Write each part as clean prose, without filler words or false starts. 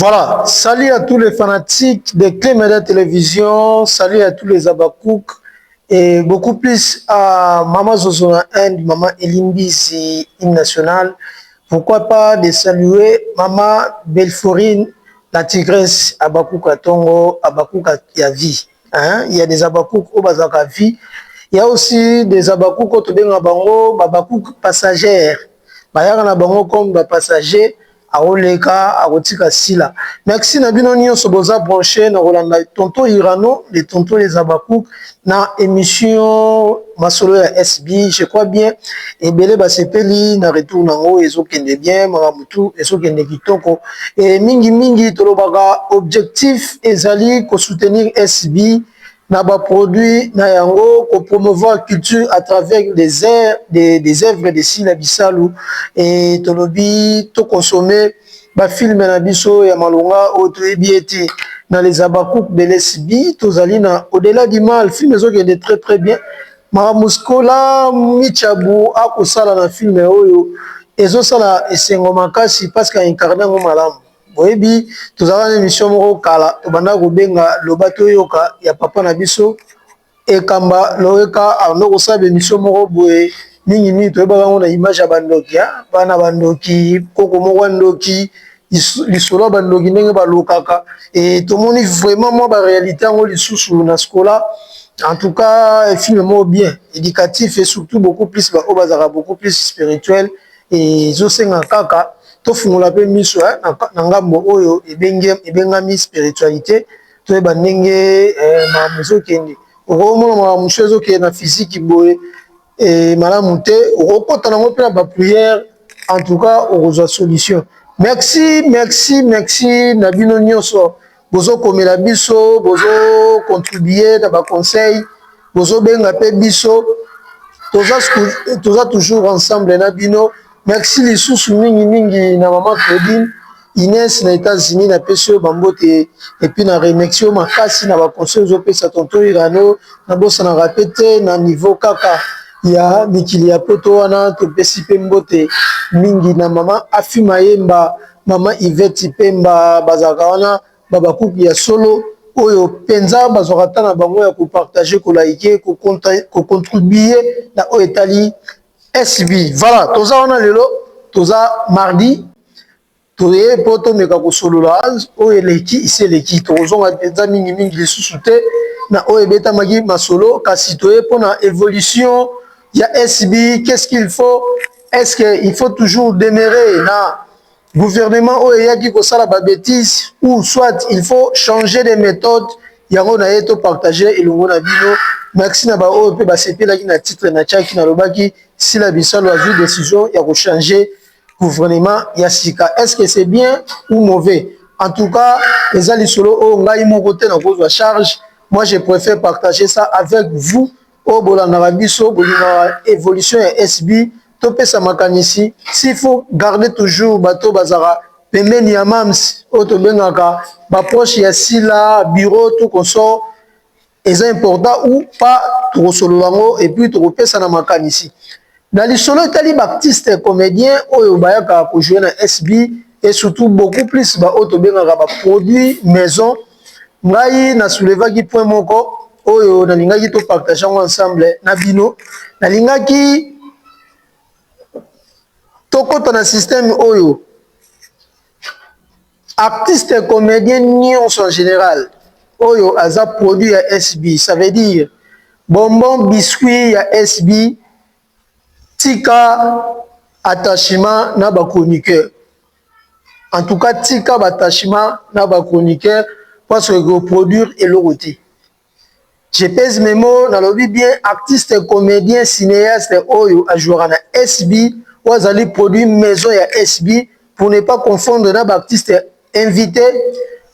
Voilà, salut à tous les fanatiques de Clémedia Télévision, salut à tous les Abakouk et beaucoup plus à Maman Zozona Inde, Maman Elimbizi, hymne national. Pourquoi pas de saluer Maman Belforine, la tigresse Abakouk à Tongo, Abakouk à vie. Hein? Il y a des Abakouk oyo bazaka vie. Il y a aussi des Abakouk oyo tobenga bango, Abakouk passagères. Bayaka na bango comme ba passager, akoleka, akotika sila. Merci na bino nyonso boza branché na kolanda tonton Irano, les tonton les Abakouk, na émission Masolo ya SB. Je crois bien ebele basepeli na retour nango, ezokende bien, makambo tu ezokende kitoko. E mingimingi tolobaka, objectif ezali kosoutenir SB na baproduit na yango, kopromouvoir culture à travers des airs, des œuvres de Sila Bisalu. E tolobi tokonsome bafilme na biso ya malonga oyo toyebi ete na les Abakouk de l'SB tozali na Au-delà du mal. Film ezokende très très bien. Makambo Sikola Michabu akosala na filme oyo ezosala esengo makasi parce que aincarne yango malamu. Boyebi, tozalaka na émission moko kala tobanda kobenga Loba Toyoka ya papa na biso Ekamba Loeka. Ando kosala bémission moko boye, mingimingi toyebaka yango na image ya bandoki, bana bandoki, koko moko ya ndoki, lisolo ya bandoki ndenge balokaka. E tomoni vraiment mwa baréalité yango lisusu na Sikola. En tout cas, film moko bien éducatif et surtout beaucoup plus baoyo bazalaka beaucoup plus spirituel. Ezosenga kaka tofungola mpe miso na ngambo oyo ebengami spiritualité, toyeba ndenge makambo ezokende. Okomona makambo mosusu ezokende na physique boye malamu te, okokota nango mpe na baprière. En tout cas, okozwa solution. Merci, merci, merci na bino nyonso bozokomela biso, bozocontribue na baconseil, bozobenga mpe biso. Toza toujours ensemble na bino. Merci lisusu mingimingi na mama Claudine Ines na États-Unis. Napesi oyo bambote et puis na remercie oyo makasi na baconseil ozopesa tonton Irano. Nabosanaka pe te na niveau kaka ya mikili ya poto wana, topesi mpe mbote mingi na mama Afi Mayemba, mama Ivete Pemba. Bazalaka wana babakuku ya solo oyo mpenza bazwaka ta na bango ya kopartage, kolike, kocontribue na oyo etali SB. Voilà, toza wana lelo, toza mardi, toye mpo tomeka kosolola oyo eleki isi eleki. Tokozonga mpenza mingimingi lisusu te na oyo ebetamaki masolo, kasi toye mpona évolution ya SB. Qu'est-ce qu'il faut? Est-ce que il faut toujours demeurer na gouvernement oyo eyaki kosala babêtise ou soit il faut changer de méthode? Yango na ye topartage elongo na bino. Merci na baoyo mpe basepelaki na titre natiaki, nalobaki Sila Bisalo azwi décision ya kochanger gouvernement ya sika. Est-ce que c'est bien ou mauvais? En tout cas, eza lisolo oyo ngai moko te nakozwa charge. Moi, je préfère partager ça avec vous oyo bolandaka biso, bolingaka évolution ya SB. Topesa makanisi s'il faut garder toujours bato bazalaka pembeni ya mams, oyo tobengaka baproche ya Sila, bureau tout consort, eza important ou pas? Tokosolola yango et puis tokopesa na makanisi na lisolo etali baartiste comédien oyo bayaka kojouer na SB et surtout beaucoup plus baoyo tobengaka baproduit maison. Ngai nasoulevaki point moko oyo nalingaki topartage yango ensemble na bino. Nalingaki tokɔta na système oyo artiste comédien nyonso en général oyo aza produit ya SB, ça veut dire bonbon, biscuit ya SB, tika attachement na bachroniqueur. En tout cas, tika baattachement na bachroniqueur parce que koproduire eloko te. Je pèse mes mots, nalobi bien: artiste comédien, cinéaste oyo ajouaka na SB, oyo azali produit maison ya SB, pour ne pas confondre na baartiste invité,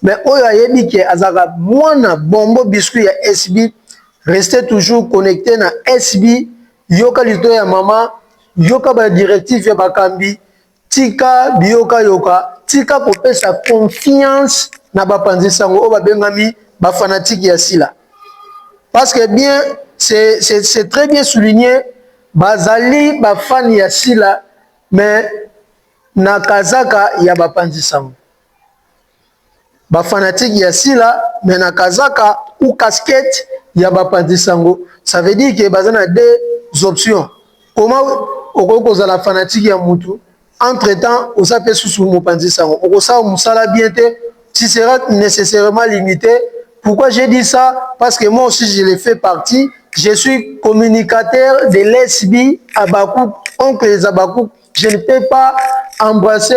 mais oyo ayebi ke azalaka mwana bonbon, biscuit ya SB, restez toujours connecté na SB. Yoka lito ya mama, yoka badirective ya bakambi, tika biyokayoka, tika kopesa confiance na bapanzi sango oyo babengami bafanatike ya Sila, parce que bien, c'est très bien souligné, bazali bafani ya Sila mais na kazaka ya bapanzi sango. Bafanatike ya Sila, mais na kazaka ou casquette ya bapanzi sango. Ça veut dire que baza na deux options. Comment okoki kozala fanatique ya mutu, entre temps oza mpe susu mopanzi sango? Okosala mosala bien te, tu seras nécessairement limité. Pourquoi j'ai dit ça? Parce que moi aussi, je l'ai fait partie. Je suis communicateur de l'SB Abakouk, oncle les Abakouk. Je ne peux pas embrasser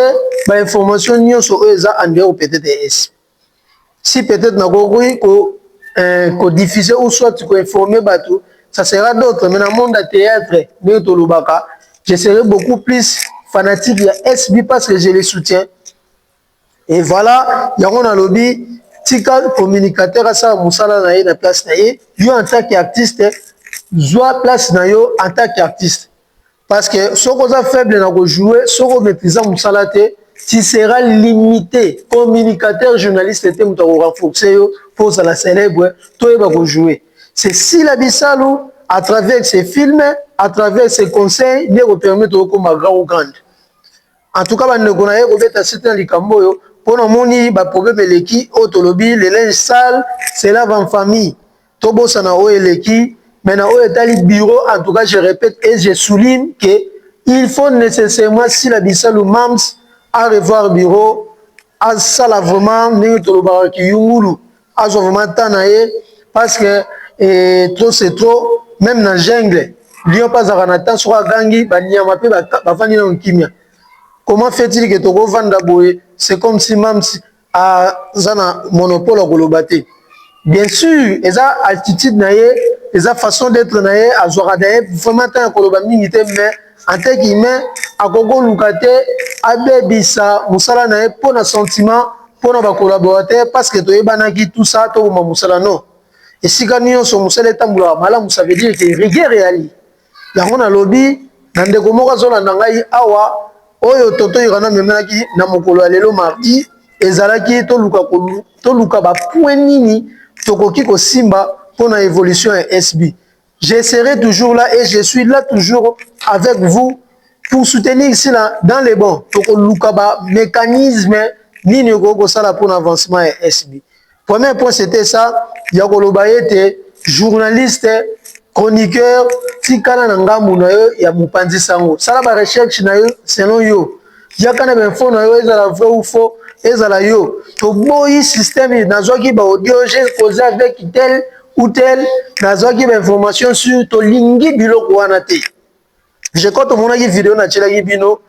bainformation nyonso oyo eza en dehors peut-être SB. Si peut-être nakoki kodiffuser ou soit koinformer bato, ça sera d'autres. Mais na monde ya théâtre, ndenge tolobaka, je serai beaucoup plus fanatique ya SB parce que je les soutiens. Et voilà, yango nalobi, tika communicateur asala mosala na ye na place na ye. Yo, en tant qu'artiste, zwa place na yo en tant qu'artiste, parce que soki oza faible na kojouer, soki omaîtrise mosala te, tu seras limité. Communicateur, journaliste te moto akorenforcer yo mpo ozala célèbre, toyeba kojouer. C'est Sila Bisalu, à travers ses films, à travers ses conseils, nde kopermettre okoma grand ou grande. En tout cas, bandeko na ye, kobeta sete na likambo oyo mpo namoni baproblème eleki. Oyo tolobi, le linge sale se lave en famille. Tobosana oyo eleki. Mais na oyo etali bureau, en tout cas, je répète et je souligne que il faut nécessairement Sila Bisalu, Mams, à revoir bureau, asala vraiment ndenge tolobaka kiyungulu, azwa vraiment temps na ye, parce que trop, c'est trop. Même na jungle, lion mpe azalaka na temps. Soki agangi, banyama mpe bafandi nano kimia. Comment fait-il que tokovanda boye? C'est comme si Mams aza na monopole ya koloba te. Bien sûr, eza attitude na ye, eza façon d'être na ye. Azwaka na ye vraiment temps ya koloba mingi te, mais en tant qu'humain, akoki koluka te abebisa mosala na ye mpo na sentiment, mpo na bacollaborateur, parce que toyebanaki, tout ça, tokoma mosala. Non, esika nyonso mosala etambolaka malamu, ça veut dire que rigueur eyali. Yango nalobi na ndeko moko azolanda ngai awa, oyo tonton Irano amemelaki na mokolo ya lelo mardi, ezalaki toluka bapoint nini tokoki kosimba mpona évolution ya SB. Je serai toujours là et je suis là toujours avec vous pour soutenir ici là dans les bons. Tokoluka bamécanisme nini okoki kosala mpona avancement ya SB. Premier point, c'était ça, ya koloba ete journaliste, chroniqueur, tikala na ngambu na yo ya mopanzi sango, sala barecherche na yo selon yo, yaka na bainfo na yo, ezala vrai ou faux, ezala yo. Toboyi système nazwaki baaudio, j'ai causé avec tel ou tel, nazwaki bainformation sur. Tolingi biloko wana te. Je crois tomonaki video natielaki bino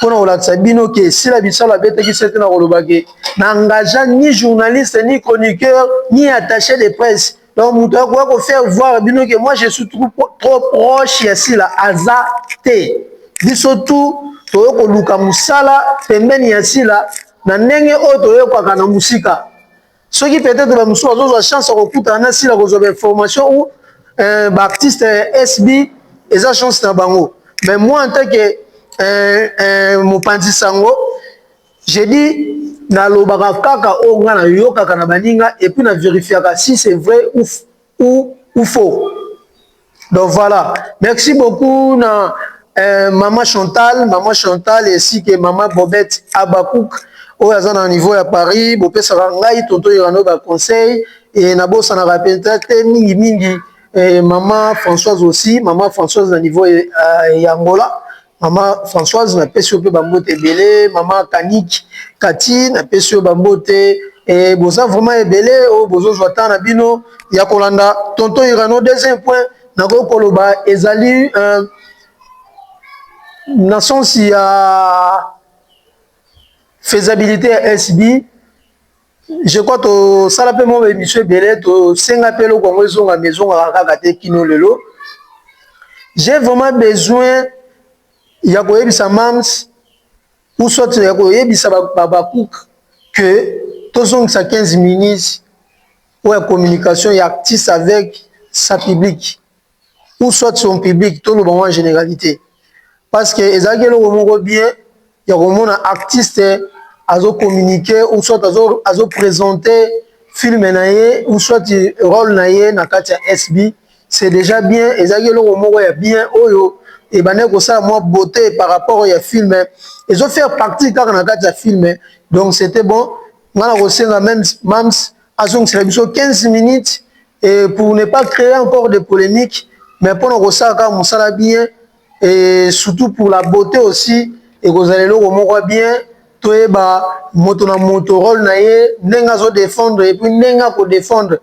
mpona kolakisa bino ke Sila Bisalo abetaki sete na koloba ke na engagea ni journaliste, ni chroniqueur, ni attaché de presse. Donc moto akoka kofaire voir bino ke moi, je suis trop, trop proche ya Sila, aza te. Biso tu toye koluka mosala pembeni ya Sila na ndenge oyo toyokaka na mosika. Soki peut-être bamosusu bazozwa chance ya kokutana na Sila, kozwa bainformation ou baartiste SB, eza chance na bango. Mais moi, en tant que mopanzi sango, j'ai dit, nalobaka kaka oyo nga nayokaka na baninga et puis na vérifiaka si c'est vrai ou faux. Donc voilà, merci beaucoup na Mama Chantal, Mama Chantal ainsi que Mama Bobette Abakouk oyo aza na niveau ya Paris. Bopesaka ngai tonton Irano baconseil e nabosanaka mpenza te mingimingi. Mama Françoise aussi, Mama Françoise na niveau ya Angola. Mama Françoise, napesi yo mpe bambote ebele. Mama Kanik Kati, napesi yo bambote. Boza vraiment ebele oyo bozozwa temps na bino ya kolanda tonton Irano. Deuxième point nakoki koloba ezali na sens ya faisabilité ya SB. Je crois tosala mpe mwa baémission ebele, tosenga mpe eloko yango ezonga, ma ezongaka kaka te kino lelo. J'ai vraiment besoin ya koyebisa Mams ou soit ya koyebisa bacook que tozongisa 15 minutes oyo ya communication ya artiste avec sa public ou soit son public, toloba ngo en généralité, parce que ezalaki eloko moko bien ya komona artiste azocommuniquer ou soit azoprésenter film na ye ou soit rôle na ye na kati ya SB. C'est déjà bien, ezalaki eloko moko ya bien oyo ebandaki kosala mwa beauté par rapport ya film, ezofaire partie kaka na kati ya film. Donc c'était bon. Nga na kosenga même Mams azongisela biso 15 minutes et pour ne pas créer encore de polémique, mais mpona kosala kaka mosala bien et surtout pour la beauté aussi, ekozala eloko moko bien. Toyeba moto na moto, rôle na ye, ndenge azodéfendre et puis ndenge akodéfendre.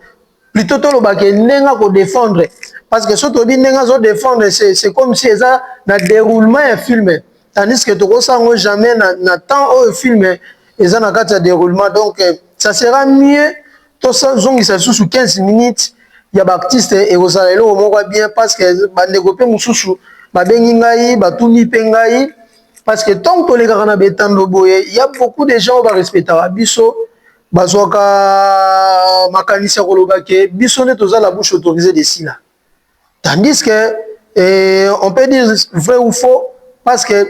Plutôt tolobake ndenge akodéfendre, parce que soki toyebi ndenge azodéfendre, c'est comme si eza na déroulement ya film, tandis que tokosala yango jamais na temps oyo film eza na kati ya déroulement. Donc ça sera mieux tozongisa lisusu 15 minutes ya baartiste. Ekozala eloko moko bien, parce que bandeko mpe mosusu babengi ngai, batuni mpe ngai, parce que ntango tolekaka na betando boye, ya beaucoup de gens oyo barespectaka biso, bazwaka makanisi ya koloba ke biso nde toza la bouche autorisée de Sila, tandis que on peut dire vrai ou faux, parce que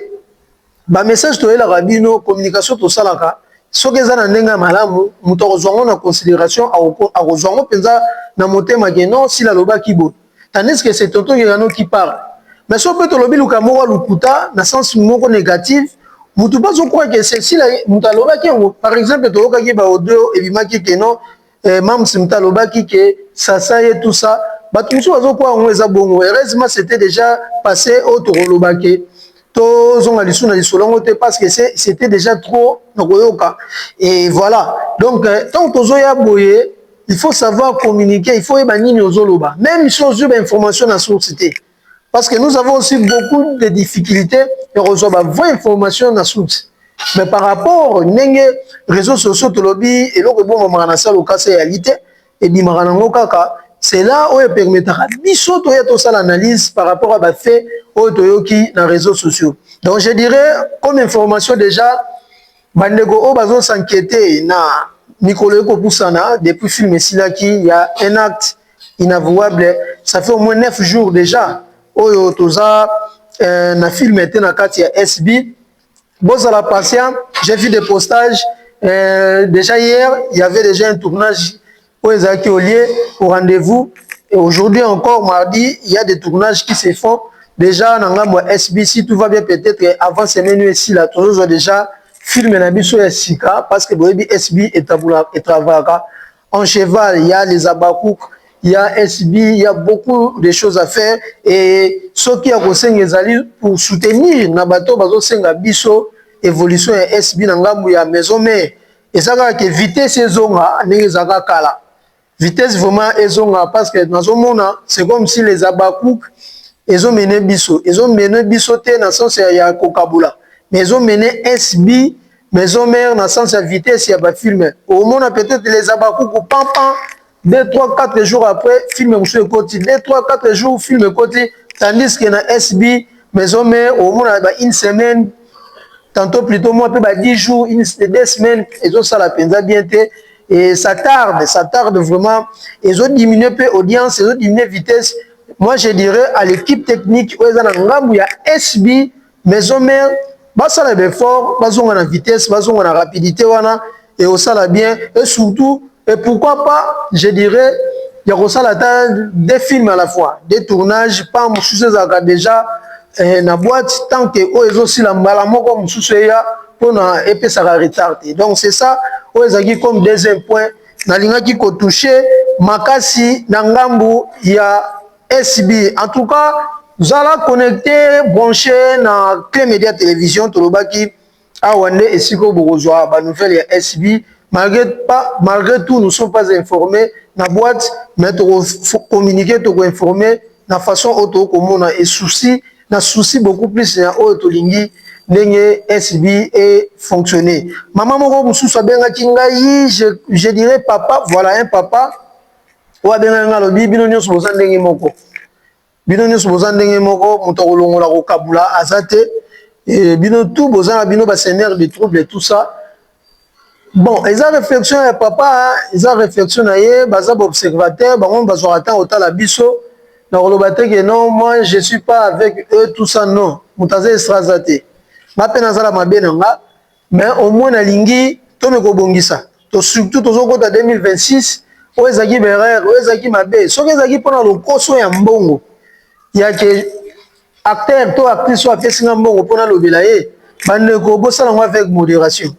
bamessage toyelaka bino, communication tosalaka, soki eza na ndenge ya malamu, moto akozwa yango na considération, akozwa yango mpenza na motema ke non, Sila alobaki boye, tandis que c'est tonton Yekano qui parle. Mais soki mpe tolobi luka moko lukuta na sens moko négative, motu mpe azocroire ke Sila moto alobaki yango. Par exemple, toyokaki baaudio ebimaki ke non, Mams moto alobaki ke sasa ye, tout ça. Bato mosusu bazocroire yango eza bongo. Heureusement, c'était déjà passé. Oyo tokoloba ke tozonga lisusu na lisolo yango te, parce que c'était déjà trop na koyoka. Et voilà, donc ntango tozoya boye, il faut savoir communiquer, il faut yeba nini ozoloba, même si ozwi bainformation na source te, parce que nous avons aussi beaucoup de difficultés ya kozwa bavrai information na source. Mais par rapport ndenge réseaux sociaux, tolobi eloko ebomamaka na sala okasa eyali te, ebimaka nango kaka. C'est là oyo epermettaka biso toya tosala analyse par rapport à bafait oyo toyoki na réseaux sociaux. Donc je dirais, comme information déjà, bandeko oyo bazos'inquiéter na mikolo ekopusana depuis film esilaki, ya un acte inavouable, ça fait au moins 9 jours déjà oyo toza na film te na kati ya SB. Bozala patient. J'ai vu des postages déjà hier, il y avait déjà un tournage oyo ezalaki au lieu, au rendez-vous, et aujourd'hui encore, mardi, il y a des tournages qui se font déjà na ngambo ya SB. Si tout va bien, peut-être avant semaine oyo esila, tozozwa déjà film na biso ya sika, parce que boyebi SB etravaka en cheval. Il y a les Abakouk, il y a SB, il y a beaucoup de choses à faire. Et soki ya kosenga ezali pour soutenir na bato bazosenga biso évolution ya SB na ngambo ya maison mère, eza kaka ke vitesse ezonga ndenge ezalaka kala. Vitesse vraiment ezonga, parce que nazomona c'est comme si les Abakouk ezomene biso, ezomene biso te na sens ya kokabula, mais ezomene SB maison mère na sens ya vitesse ya bafilm. Omona peut-être les Abakuku pampan, 2 3 4 jours après, film mosusu ekoti, 2 3 4 jours, film ekoti, tandis que na SB maison mère, omona ba une semaine, tantôt plutôt moi mpe ba 10 jours, une 2 semaines, ezosala mpenza bien te. Et ça tarde, ça tarde vraiment, ezodiminue mpe audience, ezodiminue vitesse. Moi, je dirais à l'équipe technique oyo eza na ngambu ya SB maison mère, basala baeffort, bazonga na vitesse, bazonga na rapidité wana, et osala bien. Et surtout, et pourquoi pas, je dirais ya kosala ata deux films à la fois, deux tournages pa mosusu ezalaka déjà na boîte, tant que oyo ezosila, mbala moko mosusu eya, mpona epesaka retard te. Donc c'est ça oyo ezalaki comme deuxième point nalingaki kotouche makasi na ngambu ya SB. En tout cas, zala connecté, branché na Clé Média Télévision. Tolobaki awa nde esika oyo bokozwa banouvelle ya SB. Malgré, pas, malgré tout, nous ne sommes pas informés na boîte, mais tokocommuniquer, tokoinformer na façon oyo tokomona. Et souci na souci beaucoup plus ya oyo tolingi ndenge SB efonctionner. Mama moko mosusu abengaki ngai, je dirais papa, voilà, un papa oyo abengaki ngai, alobi: "Bino nyonso boza ndenge moko, bino nyonso boza ndenge moko, moto akolongola kokabula aza te. Bino tout boza na bino basemeurs de trouble, tout ça." Bon, eza réflexion ya papa, eza réflexion na ye. Baza baobservateur, bango bazwaka ntango kotala biso. Na koloba te ke non, moi je suis pas avec eux, tout ça, non. Moto aza extra aza te. Nga mpe nazala mabe na nga, mais au moins nalingi tome kobongisa to, surtout tozokota 2026. Oyo ezalaki berere, oyo ezalaki mabe, soki ezalaki mpona lokoso ya mbongo ya ke acteur to actrice oyo apesi nga mbongo mpona alobela ye, bandeko, bosala yango avec modération.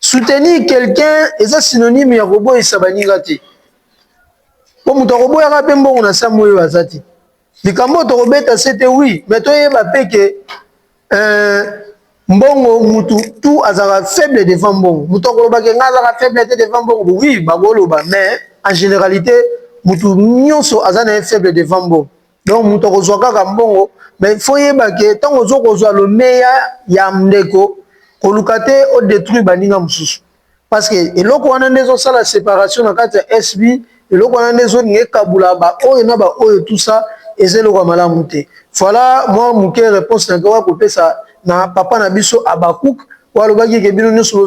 Soutenir quelqu'un eza synonyme ya koboyisa baninga te, po moto akoboyaka mpe mbongo na sambo oyo aza te. Likambo oyo tokobeta se te, oui, mais toyeba mpe ke mbongo, mutu tout azalaka faible devant mbongo. Moto akolobaka: "Nga azalaka faible te devant mbongo." Oui, bakoloba, mais en généralité mutu nyonso aza na ye faible devant mbongo. Donc moto akozwa kaka mbongo, mais faut yeba ke ntango ozo kozwa lomeya ya ndeko, koluka te odétruire baninga mosusu, parce que eloko wana nde ezosala séparation na kati ya SB. Eloko wana nde ezolinga ekabula baoyo na baoyo. Tout ça eza eloko ya malamu te. Voilà mwa moke réponse na koka kopesa na papa na biso Abakuk oyo alobaki ke bino nyonso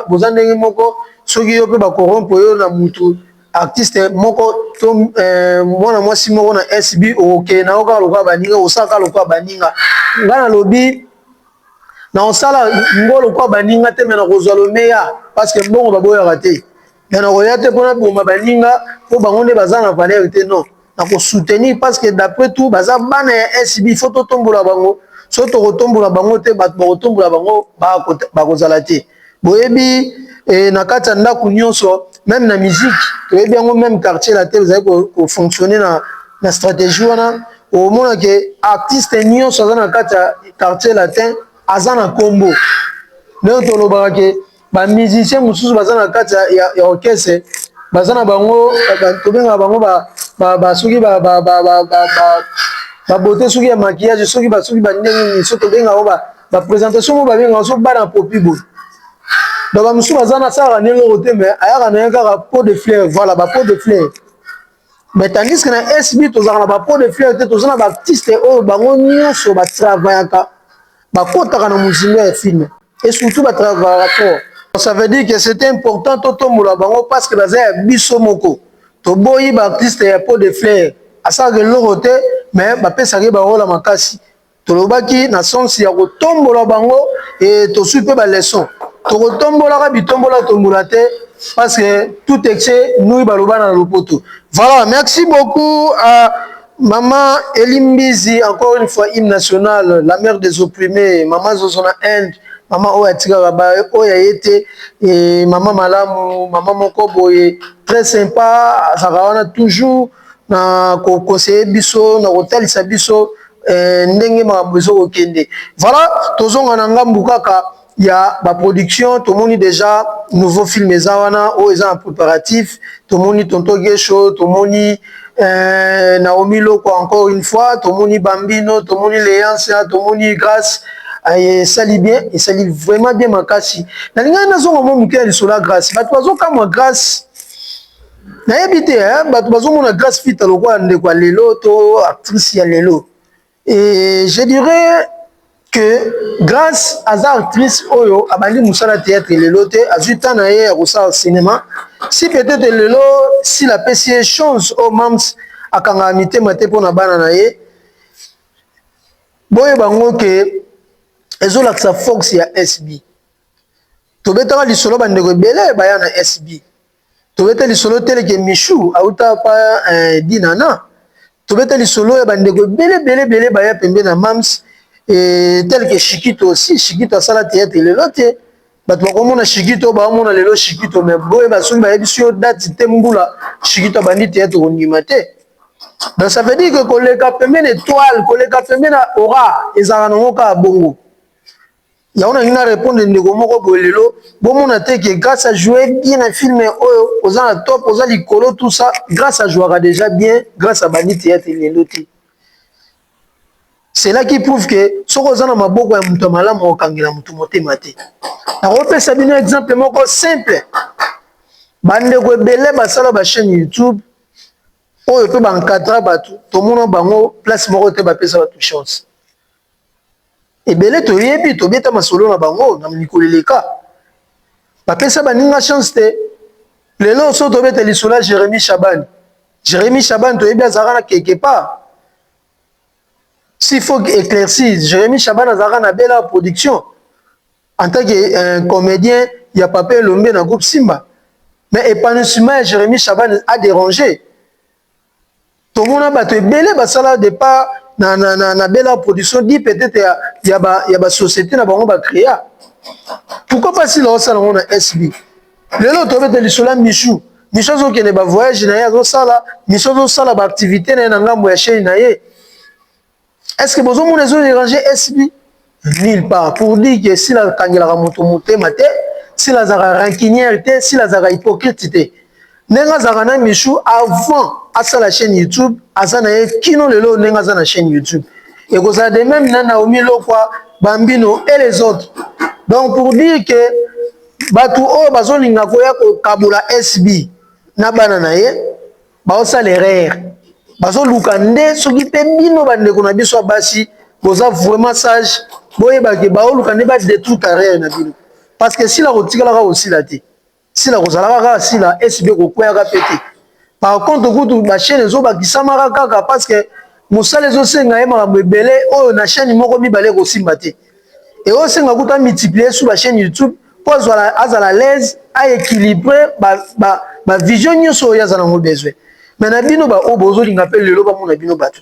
boza ndenge moko. Soki yo mpe bacorrompre oyo na mutu artiste moko to mwana mwasi moko na SB, okokende na yo kaka lokola baninga, osala kaka lokola baninga. Ngai nalobi na osala ngo lokola baninga te, me na kozwa lomeya, parce que mbongo baboyaka te. Me nakoya te mpona boma baninga mpo bango nde baza na valeur te. Non, nakosoutenir parce que d'après tout baza bana ya SB. Faut totombola bango. So tokotombola bango te, bato bakotombola bango bakozala te. Boyebi na kati ya ndako nyonso, même na musique toyebi yango, même Quartier Latin ezali kofonctionne na stratégie wana. Omona ke artiste nyonso aza na kati ya Quartier Latin aza na nkombo. Ndenge tolobaka ke bamusicien mosusu baza na kati ya orchestre, baza na bango, tobengaka bango soki babeauté, soki ya maquillage, soki bandenge nini, so tobengaka bango baprésentation moko, babengaka so bana popi boye. Donc bamosusu baza na salaka ndenge oko te, mais ayaka na ye kaka pot de fleur. Voilà, bapots de fleur. Mais tandis que na SB tozalaka na bapots de fleur te. Toza na baartiste oyo bango nyonso batravaillaka, bakotaka na mozindo ya film et surtout batravaillaka fort. Ça veut dire que c'était important totombola bango parce que baza ya biso moko. Toboyi baartiste ya pot de fleur, asalaka eloko te, mais bapesaka ye barôle makasi. Tolobaki na sens ya kotombola bango e tosui mpe baleçon. Tokotombolaka bitombola tombola te, parce que tout excès nuit, baloba na lopoto. Voilà, merci beaucoup à Maman Elimbizi, encore une fois, hymne national, la mère des opprimés, Maman Zozona Inde, Maman oyo atikaka ba oyo aye te, e Mama malamu, Mama moko boye très sympa, azalaka wana toujours na koconseiller biso, na kotalisa biso ndenge makambo ezokokende. Voilà, tozonga na ngambu kaka ya baproduction. Tomoni déjà nouveau film eza wana oyo eza na préparatif. Tomoni Tonton Gesho, tomoni Naomi Loko, encore une fois tomoni Bambino, tomoni Léance, tomoni Grâce. Esali bien, esali vraiment bien makasi. Nalingaki nazonga mwa moke ya lisolo ya Grâce. Bato bazokamwa Grâce, nayebi te. Bato bazomona Grâce Fita lokola ndeko ya lelo to actrice ya lelo. Et je dirais que Grâce aza actrice oyo abandi mosala théâtre lelo te, azwi temps na ye ya kosala cinéma. Si peut-être lelo s'il apesi ye chance oyo, mams akangaka mitema te mpona bana na ye, boyeba ngo ke ezolakisa force ya SB. Tobetaka lisolo, bandeko ebele baya na SB. Tobeta lisolo teleke Michu auta pa Dinana. Tobeta lisolo ya bandeko ebele ebele ebele baya pembe na mams, tel que Shikito aussi. Shikito asala théâtre lelo te. Bato bakomona Shikito, baomona lelo Shikito, mais boyeba, soki bayebisi yo date te, mbula Shikito abandi théâtre, kondima te. Donc ça veut dire que koleka pembeni étoile, koleka pembeni na aura, ezalaka nango kaka bongo. Yango nalingi na répondre ndeko moko boye. Lelo bomona te ke Grâce a joué bien na film oyo, oza na top, oza likolo, tout ça. Grâce ajouaka déjà bien. Grâce abandi théâtre lelo te. C'est là qui prouve que soki oza na maboko ya moto ya malamu, okangela moto motema te. Nakopesa bino exemple moko simple. Bandeko ebele basala bachaîne YouTube oyo mpe baencadra bato, tomona bango place moko te bapesa bato chance. Ebele toyebi, tobeta masolo na bango na mikolo eleka, bapesa baninga chance te. Lelo so tobeta lisolo ya Jérémi Chabani. Jérémi Chabani, toyebi azalaka na quelque part. S'il faut éclaircir, Jérémi Chabani azalaka na Bela Production en tant que comédien ya Papa Elombe na groupe Simba, mais épanouissement ya Jérémi Chabani a dérangé. Tomona bato ebele basala départ na Bela Production, di peut-être ya basociété na bango bacréa. Pourquoi pas Sila osala yango na SB? Lelo tobeta lisolo ya Michou. Michou azokende ba voyage na ye, azosala Michou, azosala ba activité na ye na ngambo ya chaîne na ye. Est ce que bozomona ezodéranger SB? Nulle part. Pour dire que Sila akangelaka moto motema te, Sila azalaka rancunière te, Sila azalaka hypocrite te. Ndenge azalaka na Michou avant asala chaîne YouTube, aza na ye kino lelo. Ndenge aza na chaîne YouTube, ekozala de même na Naomi Lokwa, Bambino et les autres. Donc pour dire que bato oyo bazolinga koya kokabola SB na bana na ye, baosala erreur. Bazoluka nde soki mpe bino bandeko na biso ya basi boza vraiment sage, boyebake baoluka nde badétruire carrière na bino, parce que Sila kotikalaka kosila te. Sila kozalaka kaka Sila, SB kokweyaka mpe te. Par contre kutu bachaîne ezobakisamaka kaka, parce que mosala ezosenga ye makambo ebele oyo na chaîne moko mibale ekosimba te. Eosenga kutu amultiplier su bachaîne YouTube mpo azala l'aise, aéquilibre bavision nyonso oyo aza nango besoin. Mais na bino baoyo bozolinga mpe lelo bamona bino bato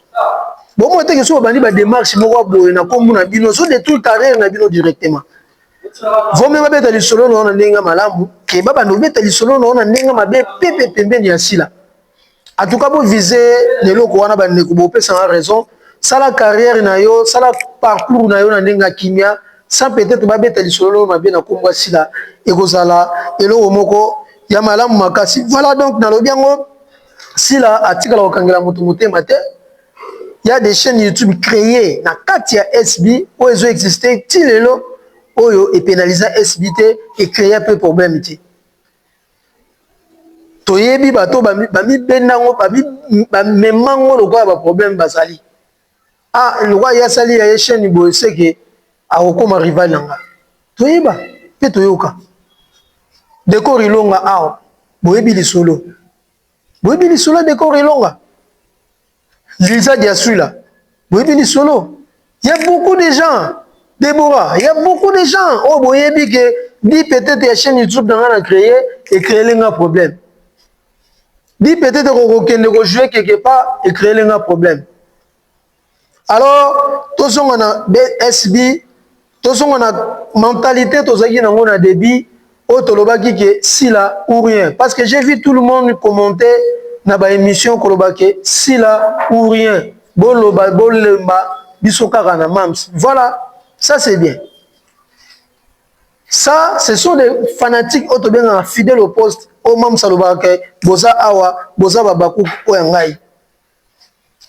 bomoi teke, soki babandi badémarche moko ya boye na kombo na bino, ozodétruire carrière na bino directement. Vomi babeta lisolo na yo na ndenge malamu ke babanda kobeta lisolo na yo na ndenge mabe pepe pembeni ya Sila. En tout cas, bovise leloko wana. Bandeko, bopesanga raison. Sala carrière na yo, sala parcours na yo na ndenge ya kimia, sans peut-être babeta lisolo mabe na kombo ya Sila. Ekozala eloko moko ya malamu makasi. Voilà, donc nalobi yango, Sila atikala kokangela moto motema te. Ya des chaînes YouTube créées na kati ya SB oyo ezoexiste ti lelo oyo, epénalisa SB te, ecréa mpe problème te. Toyebi bato bamibendango, bamemango lokola baproblème bazali. Ah, lokola ye asali ya ye chaîne boye, seke akokóma rival na nga. Toyeba mpe toyoka Décor Ilonga awa. Boyebi lisolo, boyebi lisolo Décor Ilonga, Lisa Diasula, boyebi lisolo. Il y a beaucoup de gens, Déborah, il y a beaucoup de gens oyo boyebi ke di peut-être ya chaîne YouTube na nga na créé, ecréele nga problème, di peut-être kokokende kojouer quelque part, ecréele nga problème. Alors tozonga na SB, tozonga na mentalité tozalaki nango na début oyo tolobaki ke Sila ou rien, parce que j'ai vu tout le monde commenter na baémission koloba ke Sila ou rien, boloba bolemba biso kaka na mams. Voilà, ça c'est bien. Ça, ce sont des fanatiques oyo tobengaka fidèle au poste, oyo mams alobaka ke boza awa, boza babakuku oyo ya ngai.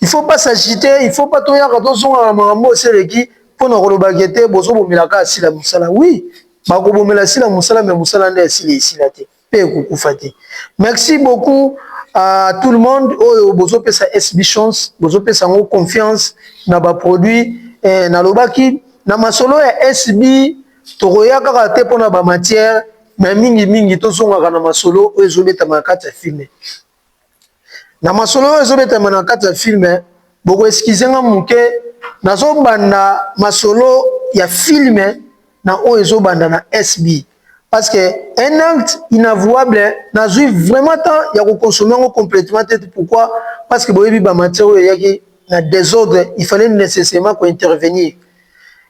Il faut pas s'agiter, il faut pas toyaka tozongaka makambo oseleki mpona kolobaka ete bozobomelaka asila mosala. Oui, bakobomela Sila mosala, me mosala nde asila esila te mpe ekokufa te. Merci beaucoup à tout le monde oyo bozopesa SB chance, bozopesa yango confiance na baproduit. Nalobaki na masolo ya SB, tokoya kaka te mpona bamatière, mais mingimingi tozongaka na masolo oyo ezobetama na kati ya film. Na masolo oyo ezobetama na kati ya film, bokoexcuser nga moke, nazobanda masolo ya film na oyo ezobanda na SB, parce que un acte inavouable, nazwi vraiment temps ya kokonsommer yango complètement te. Pourquoi? Parce que boyebi bamatière oyo eyaki na désordre, il fallait nécessairement kointervenir.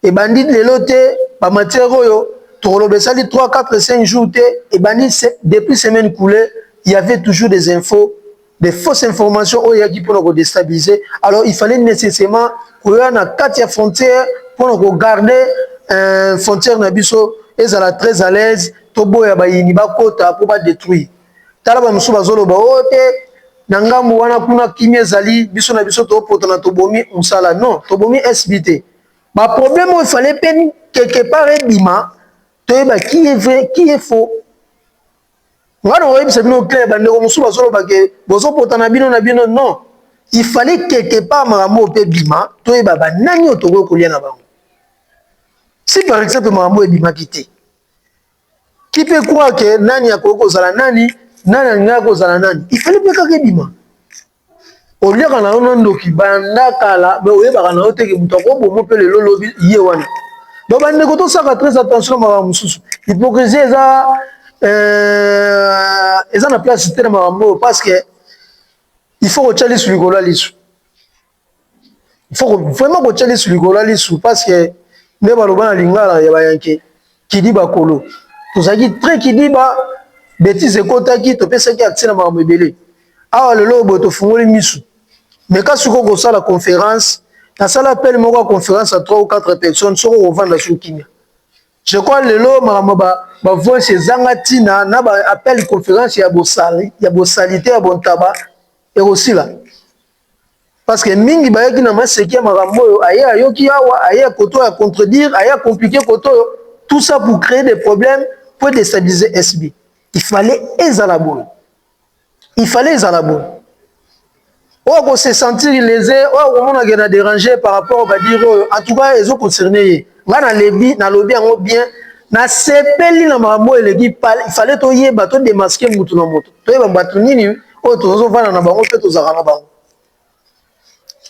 Ebandi lelo te bamatière oyo tokoloba esali 3 4 5 jours te. Ebandi depuis semaine coulée. Il y avait toujours des infos, des fausses informations oyo eyaki mpona kodéstabiliser. Alors il fallait nécessairement koya na kati ya frontière mpona kogarder frontière na biso ezala très à l'aise. Toboya bayini bakota mpo badétruire. Tala, bamosusu bazoloba oyo te na ngambu wana kuna kimia ezali, biso na biso topotana, tobomi mosala. Non, tobomi SB te. Baproblème oyo efale mpe quelque part ebima, toyeba qui est vrai, qui est faux. Nga na koyebisa bino clair, bandeko mosusu bazoloba ke bozopotana bino na bino. Non, il fallait quelque part makambo oyo mpe ebima, toyeba banani oyo tokoki kolia na bango. Si par exemple makambo oyo ebimaki te, qui peut croire ke nani akoki kozala nani, nani alingaki kozala nani? Il fallait mpe kaka ebima. Oliaka na yo na ndoki banda kala, me oyebaka na yo teke moto akoboma mpe lelo lobi ye wana. Donc bandeko, tosaka très attention na makambo mosusu. Hypocrisie eza na place te na makambo oyo, parce que il faut kotya lisu likolo ya lisu. Il faut vraiment kotya lisu likolo ya lisu, parce que nde baloba na lingala ya bayanke. Kidiba kolo. Tozalaki très kidiba, betise ekotaki, topesaki accès na makambo ebele. Awa lelo boye tofungoli misu. Meka sikoyo kosala conférence, nasala appel moko ya conférence ya 3 ou 4 personnes, soki okovanda soki kimia. Je crois lelo makambo ba ba voice ezanga tina na ba appel conférence ya bosali ya bosalite ya bontaba ekosila. Parce que mingi bayaki na maseki ya makambo oyo aye ayoki awa aye koto ya contredire aye compliquer koto oyo tout ça pour créer des problèmes pour déstabiliser SB. Il fallait ezala boye. Il fallait ezala boye. Oyo ako se sentir lésé, oyo akomona ke na déranger par rapport au badire oyo, en tout cas ezo concerner ye. Nga na lebi, nalobi yango bien, nasepeli na makambo oyo eleki, il fallait toyeba to démasquer mutu na moto. Toyeba bato nini oyo tozovanda na bango mpe tozalaka na bango.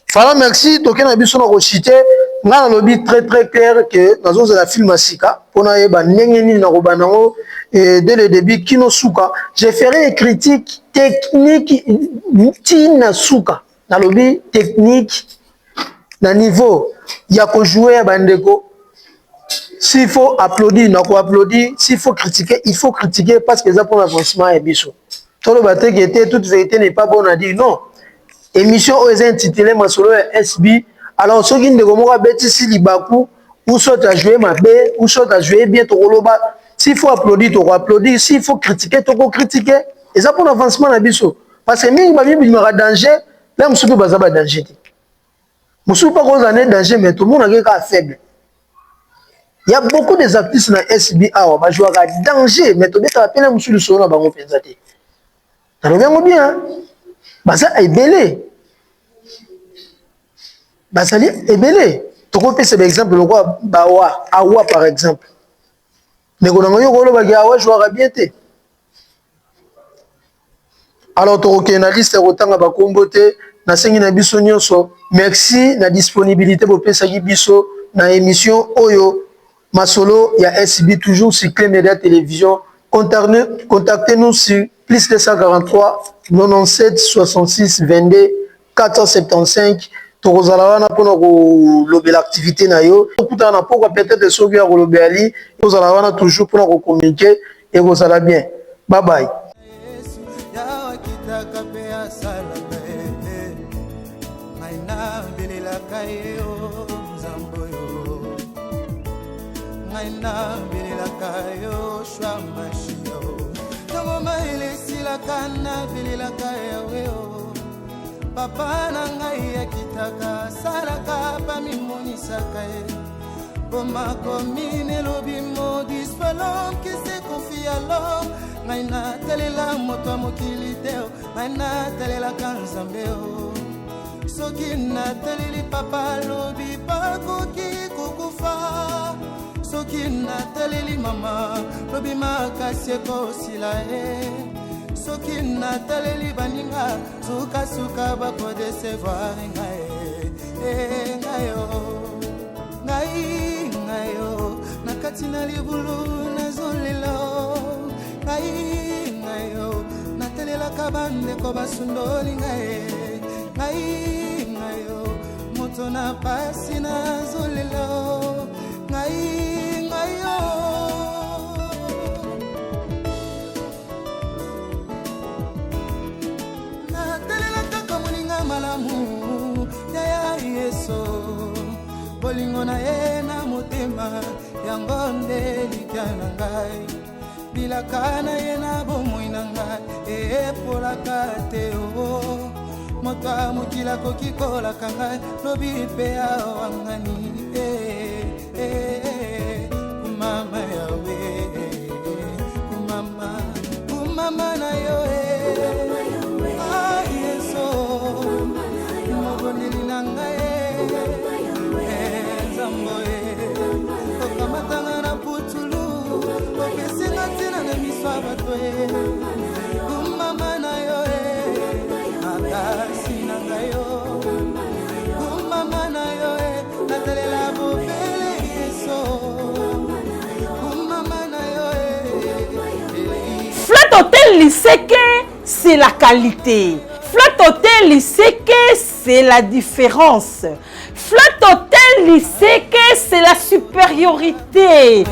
Fala merci, toke na biso na kochite. Nga nalobi très très clair que nazozela film ya sika mpo nayeba ndenge nini nakobanda yango dès le début kino suka. Je ferai une critique technique ntina suka. Nalobi technique na niveau ya kojouer ya bandeko. S'il faut applaudir, nako applaudir. S'il faut critiquer, il faut critiquer parce que eza mpona avancement ya biso. Toloba te ke te toute vérité n'est pas bonne à dire. Non. Émission oyo eza intitulé masolo ya SB. Alors soki ndeko moko abetisi libaku ou soit ajoué mabe ou soit ajoué bien, tokoloba. S'il faut applaudir, toko applaudir. S'il faut critiquer, toko critiquer. Eza mpona avancement na biso. Parce que mingi babimaka danger, la mosusu mpe baza ba danger te. Mosusu mpe akozala ne danger, mais tomonaki kaka faible. Il y a beaucoup des artistes na SB awa bajouaka danger, mais tobetaka pene mosusu lisolo na bango mpenza te. Nalobi yango bien, baza ebele, bazali ebele. Tokopesa baexemple lokola bawa awa par exemple. Ndeko nango yo kolobaki awa jouaka bien te. Alors tokokende na liste ya kotanga bakombo te. Nasengi na biso nyonso merci na disponibilité bopesaki biso na émission oyo masolo ya SB, toujours sur Clé Média Télévision. Contactez-nous sur plus 243 97 66 22 475. Tokozala wana mpona kolobela activité na yo. Okutana na pokwa peut-être soki ya kolobela li tozala wana toujours mpona kocommuniquer, ekozala bien. Bye bye. Akitaka mpe asalaka ye, ngai nabelelaka ye o nzambe oyo, ngai nabelelaka yo shwa mashia o ntango mayele esilaka, nabelelaka yawe o papa na ngai akitaka asalaka bamimonisaka ye po makomi nelobi maudit soit l'homme qui se confie à l'homme. Ngai natalela moto ya mokili te, ngai natalelaka Nzambe o. Soki nataleli papa, alobi bakoki kokufa. Soki nataleli mama, lobi makasi ekosila ye. Soki nataleli baninga, sukasuka bakodécevoir ngai. E ngai o, ngai, ngai o, na kati na libulu nazolela. Ngai, ngai o, natelelaka bandeko basundoli ngai. Ngai, ngai o, moto na pasi nazolela. Ngai, ngai o. Natelela kaka moninga malamu yaya Yesu, bolingo na ye na motema yango nde likya na ngai. Bilaka na ye na bomoi na ngai epolaka te o. Moto ya mokili akoki kolaka ngai, lobi mpe awangani. Kumama yawe, kumama, kumama na yo e Yesu, mobondeli na ngai Nzambe e. Okamatanga na putulu, opesinga ntina na miso ya bato e. Kumama na yo e, makasi na ngai yo. Kumama na yo e, natalela bobele Yesu. Kumama na yo e. Flat Hotel Liseke, c'est la qualité. Flat Hotel Liseke, c'est la différence. Flat Hotel Liseke, c'est la supériorité.